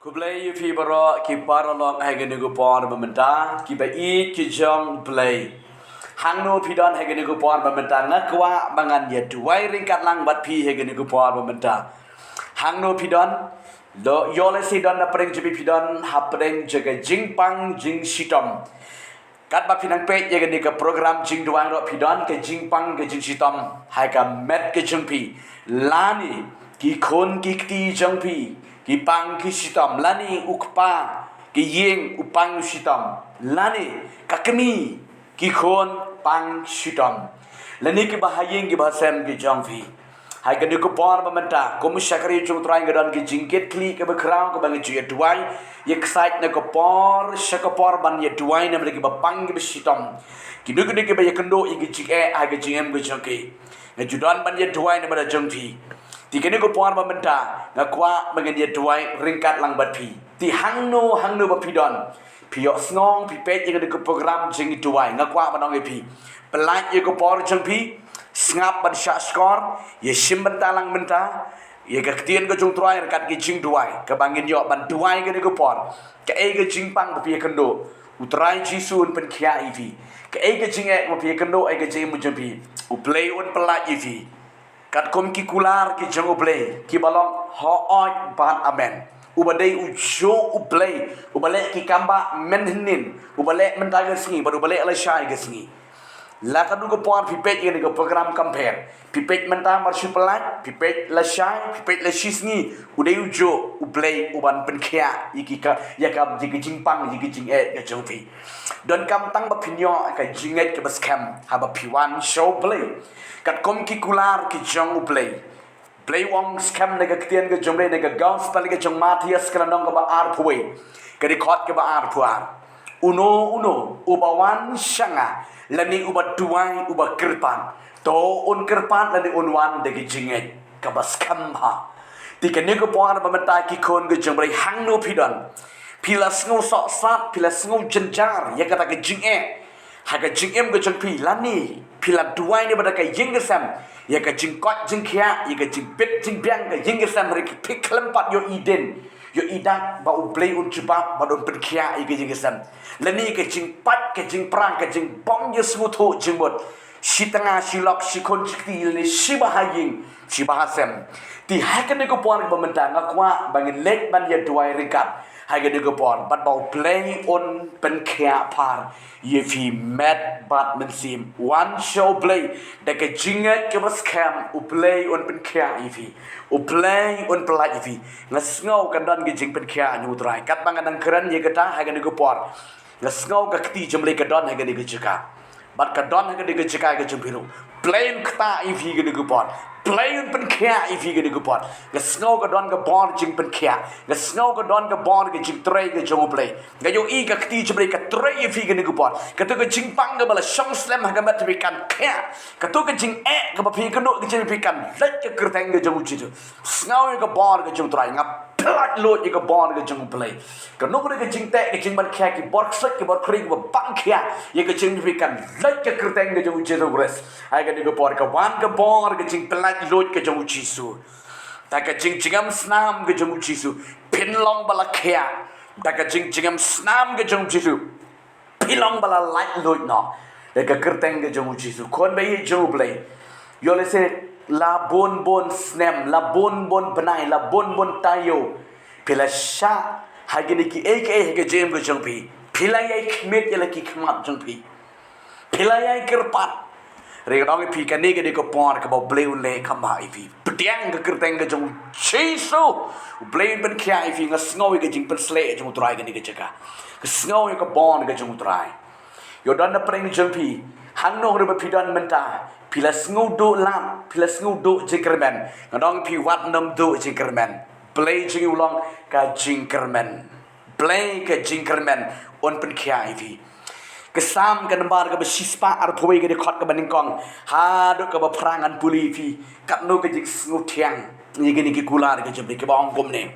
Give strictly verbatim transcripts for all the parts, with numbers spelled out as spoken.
Khublei ïa phi baroh ki paralok ha kane ka por ba mynta, ki ba ïeit ki jong U Blei. Hangno phi don ha kane ka por ba mynta, nga kwah ba ngan ïa duwai ryngkat lang bad phi ha kane ka por ba mynta. Hangno phi don, lo ïoh lehse don na pdeng jong phi, phi don ha pdeng jong ka jingpang jingshitom. Katba phi nang peit ïa kane ka program jingduwai ruh, phi don ka jingpang ka jingshitom ha ka met ka jong phi, lane ki khun ki kti jong phi ki pang ki shitom, lane u kpa ki ïing u pang u shitom, lane ka kmie ki khun pang shitom, lane ki ba ha ïing ki ba ha sem ki jong phi. Ha kane ka por ba mynta, kum u shakri jong U Trai, nga don ka jingkitkhlieh ka ba khraw ka ba ngan ju ïa duwai ïa ksaid na ka por sha ka por ban ïa duwai namar ki ba pang ki ba shitom, kino kino ki ba ïa kynduh ïa ka jingeh ha ka jingim ka jong ki. Nga ju don ban ïa duwai namar jong phi. Te kane ka por ba mynta nga kwah ba ngan ïa duwai ryngkat lang bad phi. Te hangno hangno ba phi don, phi ïohsngew, phi peit ïa kane ka program jingduwai, nga kwah ban ong ïa phi, pyllait ïa ka por jong phi, sngap ban shah shkor, ïa shim bynta lang mynta ïa ka ktien ka jong U Trai ryngkat ki jingduwai ka ba ngin ïoh ban duwai kane ka por. Kaei ka jingpang ba phi ïa kynduh, U Trai Jisu un pynkhiah ïa phi. Kaei ka jingeh ba phi ïa kynduh ha ka jingim jong phi, U Blei un pyllait ïa phi. Katkum ki kular ki jong U Blei ki ba long hooid bad amen, u ba dei u juh U Blei, u ba leh ki kam ba mynhynnin, u ba leh mynta ka sngi bad u ba leh lashai ka sngi. La katno ka por phi peit ïa kane ka program Kham Pher, phi peit mynta mar shu pyllait, phi peit lashai, phi peit la shi sngi, u dei u juh U Blei u ban pynkhiah ïa ki ka, ïa ka, ïa ka jingpang, ïa ka jingeh ka jong phi. Donkam tang ba phin ïoh ka jingngeit ka ba skhem haba phi wan sha U Blei. Katkum ki kular ki jong U Blei, Blei u ong skhem na ka ktien ka jong U Blei, na ka gospel ka jong Mathaios ka lynnong ka ba arphew wei, ka dkhot ka ba arphew ar. Uno uno u ba wan sha nga, lane u ba duwai, u ba kyrpad, to un kyrpad lane un wan da ka jingngeit ka ba skhem bha. Te kane ka por ba mynta ki khun ka jong U Blei, hangno phi don, phi la sngew sohsat, phi la sngew jynjar ïa kata ka jingeh ha ka jingim ka jong phi, lane phi la duwai ne ba da ka ïing ka sem ïa ka jingkoit jingkhiah, ïa ka jingbit jingbiang ka ïing ka sem, hynrei phi khlem pat ïohi dien ïohi dak ba U Blei un jubab bad un pynkhiah ïa ka ïing ka sem, lane ka jingpait ka jingpra, ka jingbym ïa sngewthuh jingmut, shi tnga shi lok, shi khun shi kti, lane shi ba ha ïing shi ba ha sem. Te ha kane ka por ba mynta nga kwah ba ngin leit ban ïa duwai ryngkat ha kane ka por, bad ba U Blei un pynkhiah phar ïa phi met bad mynsiem. Wan sha U Blei da ka jingngeit ka ba skhem, U Blei un pynkhiah ïa phi, U Blei un pyllait ïa phi. Nga sngew kan don ka jingpynkhiah na U Trai. Katba nga nang kren ïa kata ha kane ka por, nga sngew ka kti jong U Blei ka don ha kane ka jaka, bad ka don ha kane ka jaka ka jong phi ruh. Blei un ktah ïa phi kane ka por, Blei un pynkhiah ïa phi kane ka por. Nga sngew ka don ka bor jingpynkhiah, nga sngew ka don ka bor ka jingtrei ka jong U Blei. Nga ïohi ka kti jong U Blei ka trei ïa phi kane ka por. Kato ka jingpang ka ba la shong slem ha ka met jong phi kan khiah. Kato ka jingeh ka ba phi kynduh ka jingpang kan leit ka kyrteng ka jong U Jisu. Sngew ïa ka bor ka jong U Trai, nga pyllait lut ïa ka bor ka jong U Blei. Kano kano ka jingteh ka jingban khiah, ki bor ksuid ki bor khri ki ba ban khiah ïa ka jingim jong phi kan leit ka kyrteng ka jong U Jisu Khrist. Ha kane ka por ka wan ka bor ka jingpyllait lut ka jong U Jisu. Da ka jingjngem snam ka jong U Jisu phin long ba la khiah. Da ka jingjngem snam ka jong U Jisu phi long ba la lait luid noh da ka kyrteng ka jong U Jisu. Khun ba ïeit jong U Blei, ïoh lehse la bun bun snem, la bun bun bnai, la bun bun taïew phi la shah ha kine kiei kiei ha ka jingim ka jong phi. Phi la ïai khmied ïa la ki khmat jong phi, phi la ïai kyrpad. Hynrei nga ong ïa phi, kane ka dei ka por ka ba U Blei un leh kham bha ïa phi. Pdiang ka kyrteng ka jong U Jisu, U Blei un pynkhiah ïa phi. Nga sngew ïa ka jingpynshlur jong U Trai kane ka jaka. Nga sngew ïa ka bor ka jong U Trai. Ïoh don na pdeng jong phi, hangno ruh ba phi don mynta, phi la sngew duh lad, phi la sngew duh jingkyrmen. Nga ong ïa phi, wat nym duh jingkyrmen. Blei jong ngi u long ka jingkyrmen. Blei ka jingkyrmen un pynkhiah ïa phi. Ka Salm ka nambar ka ba shispah arphew wei, ka dkhot ka ba nyngkong haduh ka ba phra, ngan pule ïa phi katno ka jingsngewthiang ïa kine ki kular ka jong U Blei, ka ba ong kumne: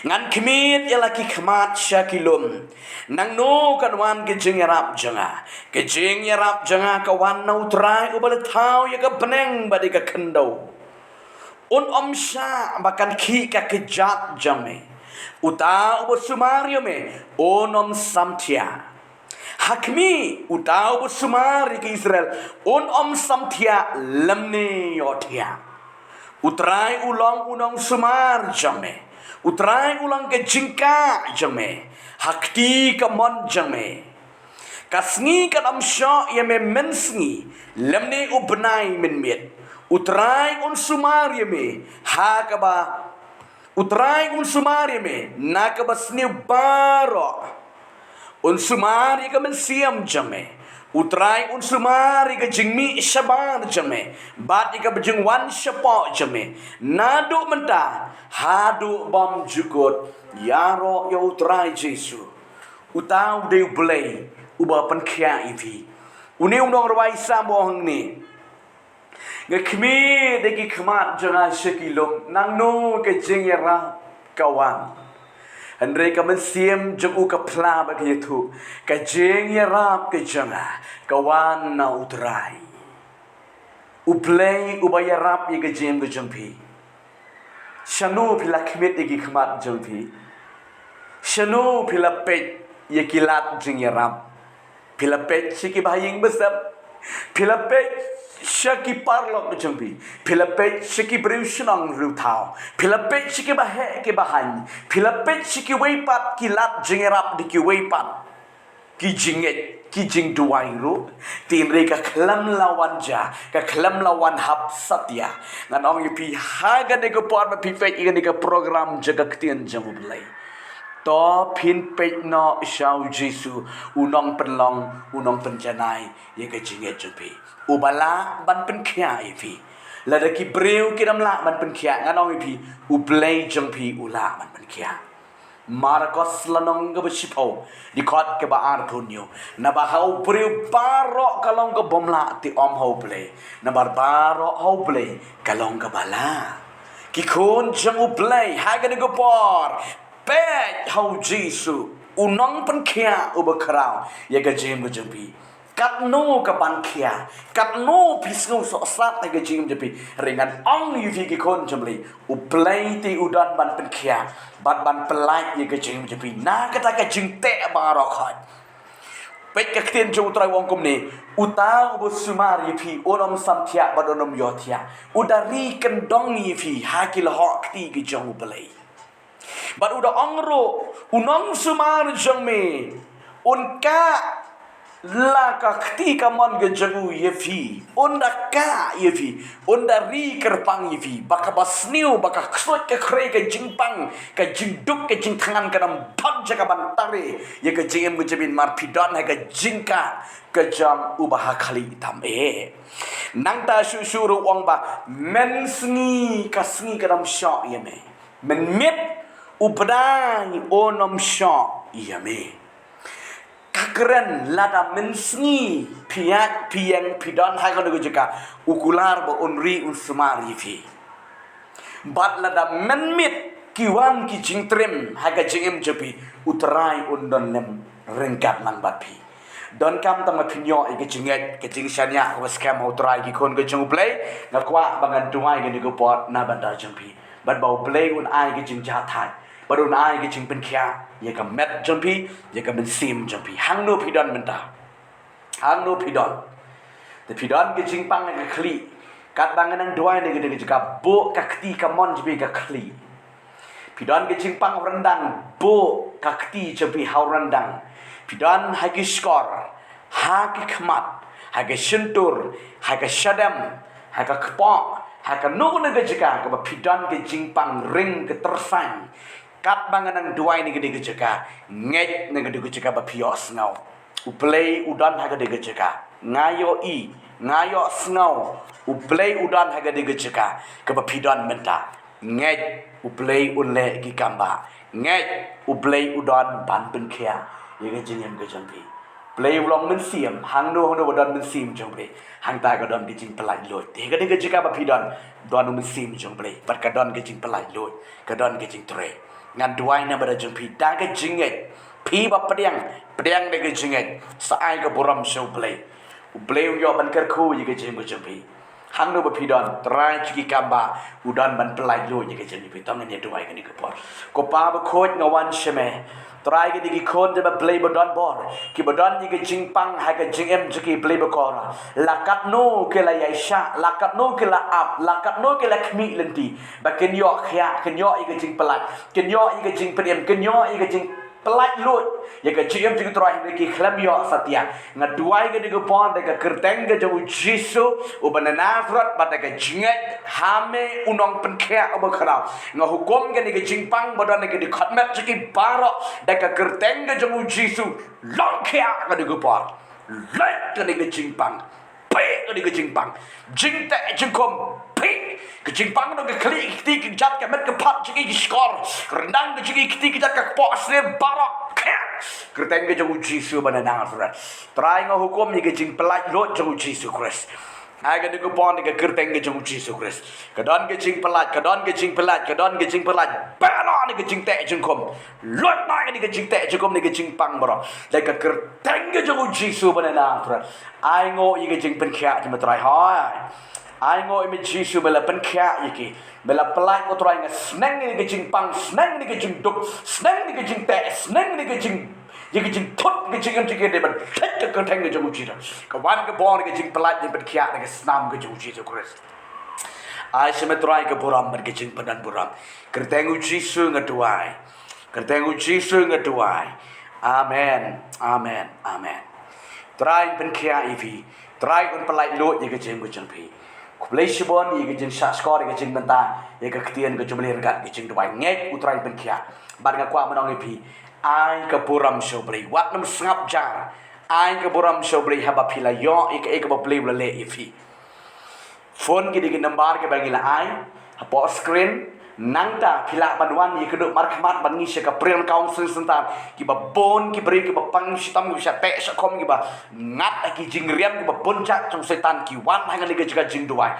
Ngan khmied ïa la ki khmat sha ki lum, nangno kan wan ka jingïarap jong nga? Ka jingïarap jong nga ka wan na U Trai u ba la thaw ïa ka bneng bad ïa ka khyndew. Un ym shah ba kan khih ka kjat jong me. Uta uba sumar ïa me un ym samthiah. Ha khmih, uta uba sumar ïa ki Israel un ym samthiah lymne ïohthiah. U Trai u long u nongsumar jong me. U Trai u long ka jingkah jong me ha kti kamon jong me. Ka sngi kan ym shoh ïa me mynsngi, lymne u bnai mynmiet. U Trai un sumar ïa me ha kaba U Trai un sumar ïa me na kaba sniew baroh. Un sumar ïa ka mynsiem jong me. U Trai un sumar ïa ka jingmih shabar jong me bad ïa ka jingwan shapoh jong me, naduh mynta haduh bymjukut. Ïaroh ïa U Trai Jisu. Uta u dei U Blei uba pynkhiah ïa phi. Une u nongrwai Salm u ong hangne: Nga khmih da ki khmat jong nga sha ki lum, nangno ka jingïarap ka wan? Hynrei ka mynsiem jong u ka phla bad ka ïathuh, ka jingïarap ka jong nga ka wan na U Trai. U Blei uba ïarap ïa ka jingim ka jong phi. Shano phi la khmih da ki khmat jong phi? Shano phi la peit ïa ki lad jingïarap? Phi la peit sha ki bahaïing basep? Phi la peit sha ki paralok jong phi? Phi la peit sha ki briew shnong briew thaw? Phi la peit sha ki baheh ki bahaiñ? Phi la peit sha kiwei pat ki lad jingïarap da kiwei pat ki jingngeit, ki jingduwai ruh? Hynrei ka khlem la wan jia, ka khlem la wan hap satia. Ngan ong ïa phi ha kane ka por ba phi peit ïa kane ka program jong ka Ktien jong U Blei, to phin peit noh sha U Jisu, u nongpynlong, u nongpynjanai ïa ka jingngeit jong phi, uba lah ban pynkhiah ïa phi. Lada ki briew kim lah ban pynkhiah, ngan ong ïa phi, U Blei jong phi u lah ban pynkhiah. Markos lynnong kaba shiphew, dkhot kaba arphew hynñiew: Naba ha u briew baroh ka long ka bym lah, te ym ha U Blei. Naba baroh ha U Blei ka long kaba lah. Ki khun jong U Blei ha kane ka por, peit ha U Jisu, u nongpynkhiah uba khraw ïa ka jingim ka jong phi. Katno ka ban khia, katno phi sngew sohsat ha ka jingim jong phi, hynrei ngan ong ïa phi ki khun jong U Blei, U Blei te u don ban pynkhiah bad ban pyllait ïa ka jingim jong phi na kata ka jingteh baroh khoit. Peit ka Ktien jong U Trai u ong kumne: Uta uba sumar ïa phi un ym samthiah bad un ym ïohthiah. U da ri kyndong ïa phi ha ki lyoh kti ki jong U Blei. Bad u da ong ruh, u nongsumar jong me un kah la ka kti kamon ka jong u ïa phi. Un da kah ïa phi, un da ri kyrpang ïa phi, ba kaba sniew, ba ka ksuid ka khrei, ka jingpang, ka jingduk, ka jingthngan kan ym don jaka ban tare ïa ka jingim ka jong phi namar phi don ha ka jingkah ka jong uba ha khlieh tam eh. Nangta shuh shuh ruh u ong ba mynsngi ka sngi kan ym shoh ïa me. Mynmiet u bnai un ym shoh ïa me. Ka kren lada mynsngi phi ïaid phi ïeng phi don ha kano ka jaka, u kular ba un ri un sumar ïa phi. Bad lada mynmiet ki wan ki jingtriem ha ka jingim jong phi, U Trai un don lem ryngkat lang bad phi. Donkam tang ba phin ïoh ïa ka jingngeit, ka jingshaniah kaba skhem ha U Trai, ki khun ka jong U Blei. Nga kwah ba ngan duwai kane ka por na bynta jong phi, bad ba U Blei un ai ka jingjahthait, bad un ai ka jingpynkhiah ïa ka met jong phi, ïa ka mynsiem jong phi. Hangno phi don mynta? Hangno phi don? Te phi don ka jingpang ha ka khlieh, katba nga nang duwai na kane ka jaka, buh ka kti kamon jong phi ha ka khlieh. Phi don ka jingpang ha u ryndang, buh ka kti jong phi ha u ryndang. Phi don ha ki shkor, ha ki khmat, ha ka shyntur, ha ka shadem, ha ka kpoh, ha kano kano ka jaka kaba phi don ka jingpang ring ka tyrsain, katba nga nang duwai na kane ka jaka, ngeit na kane ka jaka ba phi ïohsngew. U Blei u don ha kane ka jaka. Nga ïohi, nga ïohsngew, U Blei u don ha kane ka jaka kaba phi don mynta. Ngeit, U Blei un leh ki kam ba. Ngeit, U Blei u don ban pynkhiah ïa ka jingim ka jong phi. Blei u long mynsiem, hangno hangno ba don mynsiem jong U Blei, hangta ka don ka jingpyllait luid. Te ha kane ka jaka ba phi don, don u mynsiem jong U Blei, bad ka don ka jingpyllait luid, ka don ka jingtrei. Ngan duwai na bynta jong phi da ka jingngeit. Phi ba pdiang, pdiang da ka jingngeit. Sa ai ka burom sha U Blei. U Blei un ïoh ban kyrkhu ïa ka jingim ka jong phi. Hangno ba phi don, Trai, sha ki kam ba u don ban pyllait lut ïa ka jingim jong phi. To ngin ïa duwai kane ka por. Ko Pa bakhuid, nga wan sha me. Trai, kine ki khun jong me, Blei ba don bor, kiba don ïa ka jingpang ha ka jingim jong ki, Blei bakhuid. La katno ki la ïaishah, la katno ki la ap, la katno ki la khmih lynti, ba kin ïoh khiah, kin ïoh ïa ka jingpyllait, kin ïoh ïa ka jingpynim, kin ïoh ïa ka jingpyllait lut ïa ka jingim jong ki, Trai, hynrei ki khlem ïoh satia. Nga duwai kane ka por da ka kyrteng ka jong U Jisu uba na Nasareth, bad da ka jingngeit ha me, U Nongpynkhiah uba khraw, nga hukum kane ka jingpang ba don ha kine ki khunmet jong ki baroh, da ka kyrteng ka jong U Jisu, long khiah kane ka por. Lait kane ka jingpang. Phi kane ka jingpang. Jingteh jingkhum, phi. Ka jingpang ka don ha ka khlieh ka kti ka kjat ka met ka phad jong ki, ki shkor, ka ryndang ka jong ki, ka kti ka kjat, ka kpoh ka snier, baroh khiah. Kyrteng ka jong U Jisu ba na Nasareth. Trai, nga hukum ïa ka jingpyllait lut jong U Jisu Khrist. Ai kane ka por da ka kyrteng ka jong U Jisu Khrist. Ka don ka jingpyllait, ka don ka jingpyllait, ka don ka jingpyllait. Baroh kane ka jingteh jingkhum. Lut noh kane ka jingteh jingkhum, kane ka jingpang baroh, da ka kyrteng ka jong U Jisu ba na Nasareth. Ai nguh ïa ka jingpynkhiah jong me, Trai, hooid. Ai nguh ïa me Jisu, me la pynkhiah ïa ki. Me la pyllait, ko Trai, nga sneng ïa ka jingpang, sneng ïa ka jingduk, sneng ïa ka jingteh, sneng ïa ka jing, ïa ka jingthut, ka jingim jong ki, da ban thik ka kyrteng ka jong U Jisu. Ka wan ka bor ka jingpyllait, jingpynkhiah na ka snam ka jong U Jisu Khrist. Ai sha me, Trai, ka burom bad ka jingpyndonburom. Kyrteng U Jisu nga duwai. Kyrteng U Jisu nga duwai. Amen. Amen. Amen. Trai un pynkhiah ïa phi. Trai un pyllait lut ïa ka jingim ka jong phi. Khublei shibun ïa ka jingshahshkor, ïa ka jingbynta, ïa ka ktien ka jong U Blei ryngkat ka jingduwai. Ngeit U Trai un pynkhiah. Bad nga kwah ban ong ïa phi, ai ka burom sha U Blei. Wat nym sngap jar. Ai ka burom sha U Blei haba phi la ïoh ïa kaei kaba U Blei u la leh ïa phi. Phone ki dei ki number kiba ngi la ai hapoh screen. Nangta phi lah ban wan ïakynduh markhmat bad ngi sha ka Pre Counseling Center. Kiba bun ki briew kiba pang shitom, kiba shah teh shah khum, kiba ngat ha ki jingriam kiba bun jait jong Soitan, ki wan ha kane ka jaka jingduwai.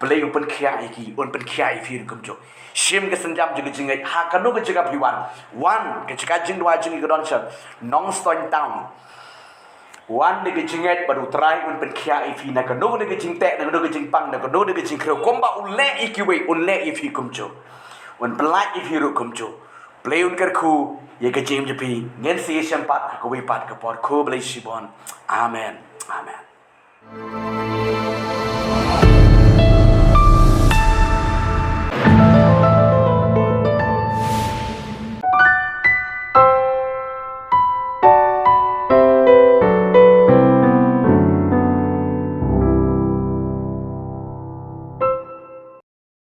Blei un pynkhiah ïa ki, un pynkhiah ïa phi ruh kumjuh. Shim ka sienjam jong ka jingngeit ha kano ka jaka phi wan. Wan, ka jaka jingduwai jong ngi ka don sha Nongstoiñ Town. Wan da ka jingngeit bad U Trai un pynkhiah ïa phi na kano kano ka jingteh, na kano ka jingpang, na kano kano ka jingkhrew. Kumba u leh ïa kiwei, un leh ïa phi kumjuh. Un pyllait ïa phi ruh kumjuh. Blei un kyrkhu ïa ka jingim jong phi. Ngin sa ïashem pat ha kawei pat ka por. Khublei shibun. Amen. Amen.